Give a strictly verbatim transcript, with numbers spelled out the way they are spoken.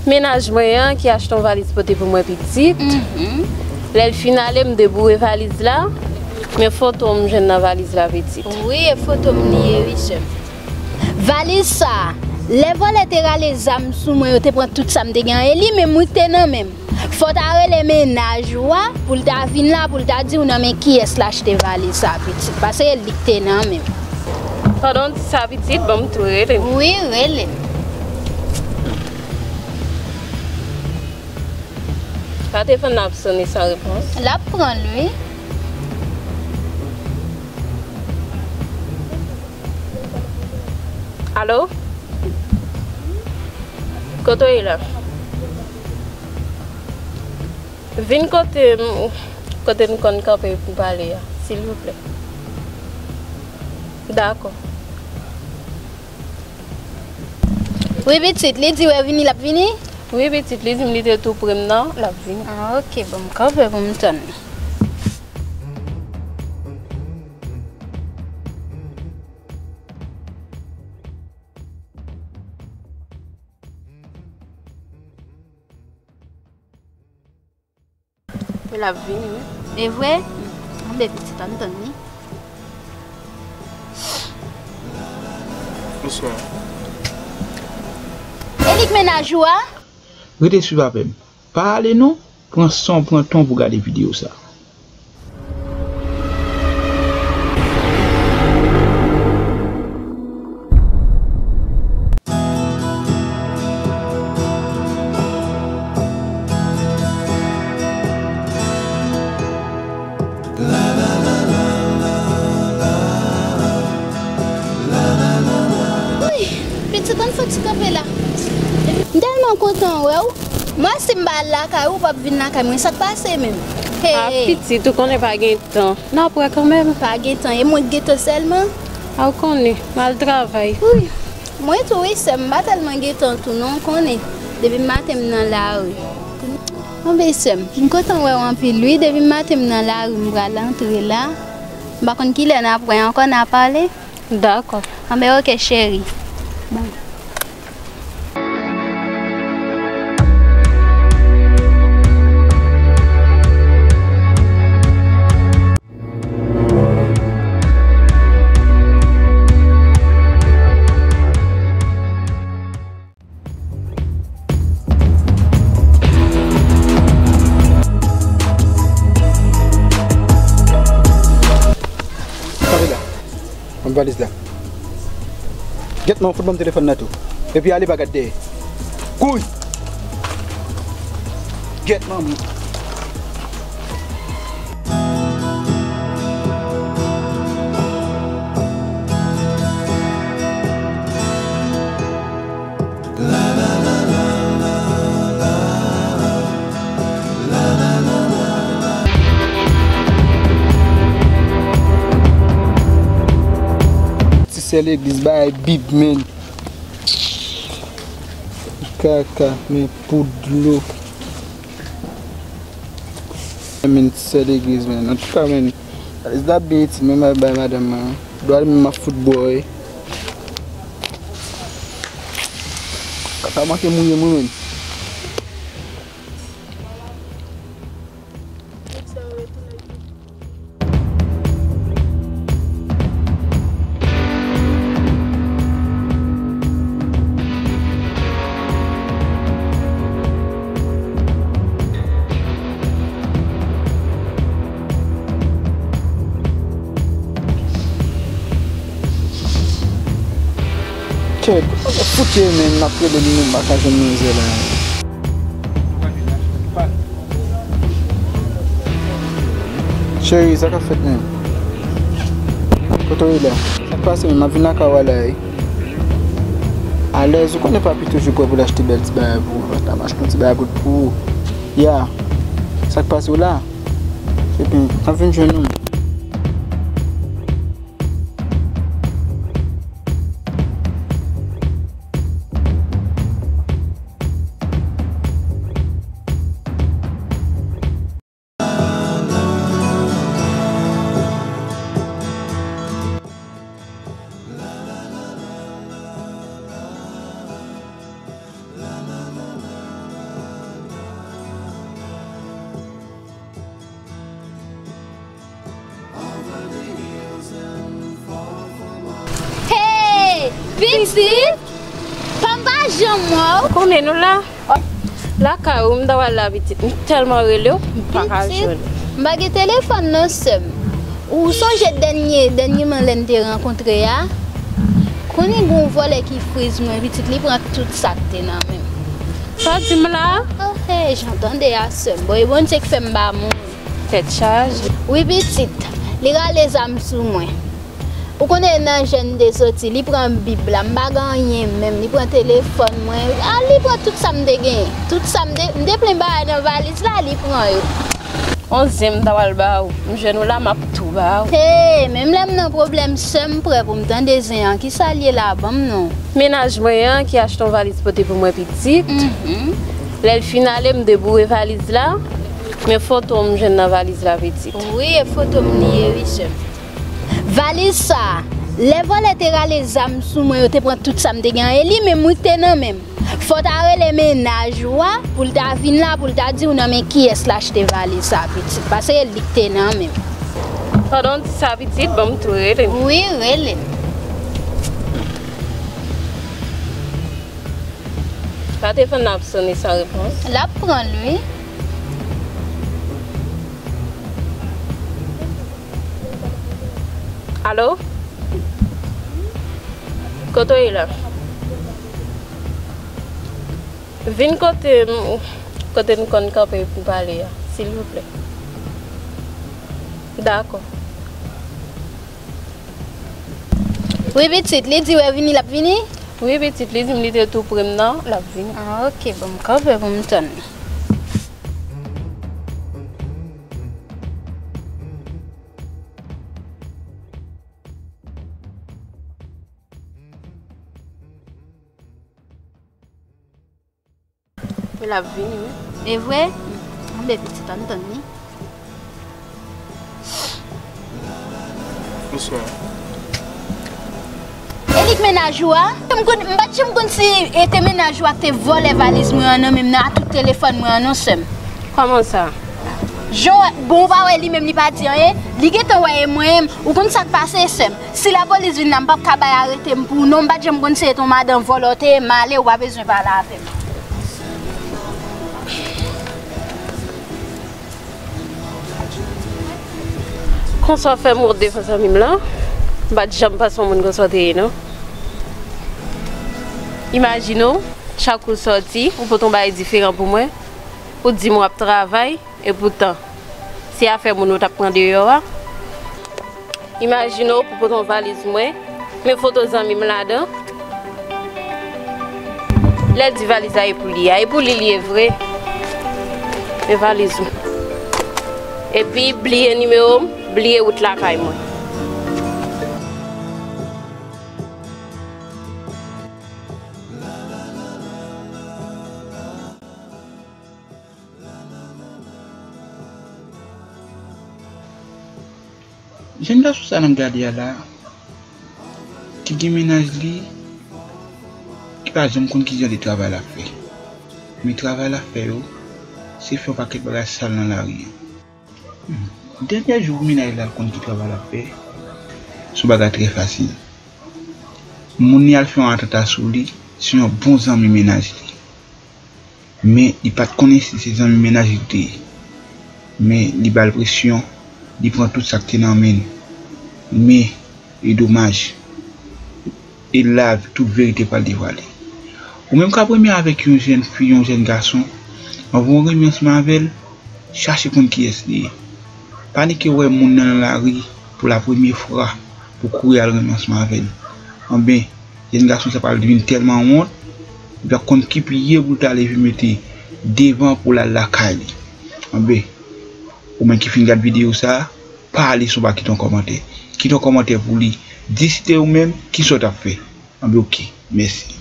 Mennaj mwen an ki achte yon valiz pote pou mwen pitit. Mhm. Lè l fin ale, m deboure valiz la, men foto m jwenn nan valiz la pitit. Wi, e foto m li ye, wi, sè m. Valiz sa, lè vòlè te rale zam sou mwen, yo te pran tout sa m te gen an, e li menm wi k te nan men m. Fò w ta rele mennaj ou a pou l ta vin la, pou l ta di w nan men kiyès l achte valiz sa, pitit. Paske e li k te nan men m. Pandan w di sa, pitit, ban m tou rele l. Wi, rele l. Pa telefòn nan ap sone san repons. L ap pran l, wi. Alo? Kote w ye la? Vin kote m, kote m konn kanpe pou pale a, silvouplè. Dakò. Wi, pitit, li di w vini, l ap vini? Wi, pitit, li di m li te tou pre m nan, l ap vini. Ah, ok, bon, m kanpe pou m tann li. L ap vini, wi. E vre? Anben, pitit, ann tann li. Bonswa. E li k mennaj ou a? Rete swiv avè m. Pa ale non. Pran san w, pran tan w pou gade videyo sa. Woy, pitit, ann fè ti kanpe la. M tèlman kontan wè w. Mwen, si m pa al lakay ou, w p ap vin lakay mwen. Sa k pase menm? Hey. Ah, pitit, ou konnen pa gen tan. N ap wè kanmenm. Pa gen tan, e mwen k gen tan sèlman? A, w konnen, m al travay. Wi, mwen tou wi, sè m, m pa tèlman gen tan tou non, w konnen. Depi maten m nan lari. Anben sè m, m kontan wè w anpil wi, depi maten m nan lari, m pral antre la. M pa konn kilè n ap wè ankò, n a pale. Dakò. Anben, ok, cheri. Bon. Kanpe la. Ban m valiz la. Gèt non, fout ban m telefòn nan tou. Epi ale pa gad dèyè. Kouy! Gèt manman. Ti sè legliz bay bib, men. Kaka, men poud dlo. Men ti sè legliz, men. Antouka, men. Legliz la byen itil, men m al bay madanm mwen. Dwa li menm ap fout bò, wi. Kaka manke mouye m, wi, men. Kèt, kote fout ye menm, m ap rele li menm, m pa ka jwenn manzè la. Cheri, sa k ap fèt menm? Kote w ye la? Sa k pase menm? M ap vin lakay ou a la, wi. Alèz, ou konnen papi toujou prè pou l achte bèl ti bagay pou ou, pantalon, achte yon ti bagay pou, pou ou. Ya, sa k pase w la? Ebyen, m ap vin jwenn ou. Pitit, pa m pa janm wè w. Konnen nou la? Lakay ou, m ta pral la pitit. M tèlman rele w, m pa ka jwenn ou. M pa gen telefòn non, sè m. Ou sonje dènye, dènyèman lè n te rankontre a? Konnen gen yon vòlè ki friz mwen, pitit, li pran tout sa k te nan men m. Sa w di m la? Oh, hey, jan tande a, sè m. Bon, e Bondye k fè m pa mouri. Tèt chaje. Wi, pitit. Li rale zam sou mwen. Ou konnen nan jèn de soti, li pran bib la, m pa gen anyen menm, li pran telefòn mwen, a, li pran tout sa m te genyen. Tout sa m te, m te plen bagay nan valiz la, li pran yo. On zen m ta pral ba ou, m jwenn ou la, m ap tou ba ou. Hey, menm lè m nan pwoblèm, sè m, prè pou m tande zen an, kisa l ye la, ban m non. Mennaj mwen an ki achte yon valiz pote pou mwen pitit. Mhm. Lè l fin ale, m deboure valiz la, men foto m jwenn nan valiz la pitit. Wi, e foto m li ye, wi, sè m. Valiz sa a, lè vòlè te rale zam sou mwen, yo te pran tout sa m te gen an, e li menm wi k te nan men m. Fò w ta rele mennaj ou a, pou l ta vin la, pou l ta di w nan men kiyès l achte valiz sa a, pitit, paske e li k te nan men m. Pandan w di sa, pitit, ban m tou rele. Wi, rele. Pa telefòn nan ap sonnen san repons. L ap pran l, wi. Alo? Kote w ye la? Vin kote m, kote n konn kanpe pou pale a, silvouplè. Dakò. Wi, pitit, li di w e vini, l ap vini? Wi, pitit, li di m li te tou pre m nan, l ap vini. Ah, ok, bon, m kanpe pou m tann li. L ap vini, wi. E vre? Anben, pitit, ann tann li. Bonswa. E li k mennaj ou a? M konn, m pa t janm konn si e te mennaj ou a k te vòlè valiz mwen an nan men m nan, a tout telefòn mwen an non, sè m. Kòman sa? Jan w wè, bon, ou pa wè li menm li pa di anyen? Li gentan wè e mwen menm. Ou konn sa k pase, sè m? Si lapolis vin la, m p ap ka bay arete m pou ou non, m pa t janm konn si e t on madanm vòlè w te ye, m ale, ou pa bezwen pale avè m. Konsa w fè m wont devan zanmi m lan, m pa t janm panse yon moun konsa w te ye non. Imajine w, chak ou sòti, ou pote yon bagay diferan pou mwen, ou di m w ap travay, epoutan, se afè moun ou t ap pran deyò a. Imajine w pou pote yon valiz mwen, men foto zanmi m ladan. Lè l di valiz la e pou li a, e pou li li ye vre. Men valiz ou. Epi bliye nimewo m, bliye wout lakay mwen. Jèn gason sa n ap gade a la, ki gen mennaj li, ki pa janm konn kijan de travay l ap fè. Men travay l ap fè yo, se fè yon pakèt bagay sal nan lari a. Hmm. Dènye jou pou mennaj la konn ki travay l ap fè, se yon bagay trè fasil. Moun li al fè yon atanta sou li, se yon bon zanmi mennaj li. Men li pa t konnen si se zanmi mennaj li te ye. Men li ba l presyon, li pran tout sa k te nan men l. Men, e domaj. E la, tout verite pral devwale. Ou menm k ap renmen avèk yon jèn fi, yon jèn gason, anvan w renmen ansanm avè l, chache konn kiyès li ye. Panike wè moun nan lari pou la premye fwa, pou kouri al renmen ansanm avè l. Anben, jèn gason sa pral vin tèlman wont, li p ap konn ki pye pou l ta leve mete devan pou l al lakay li. Anben, ou menm ki fin gad videyo sa, pa ale san w pa kite yon kòmantè. Kite yon kòmantè pou li. Di si te ou menm, kisa w t ap fè. Anben, oke. Mèsi.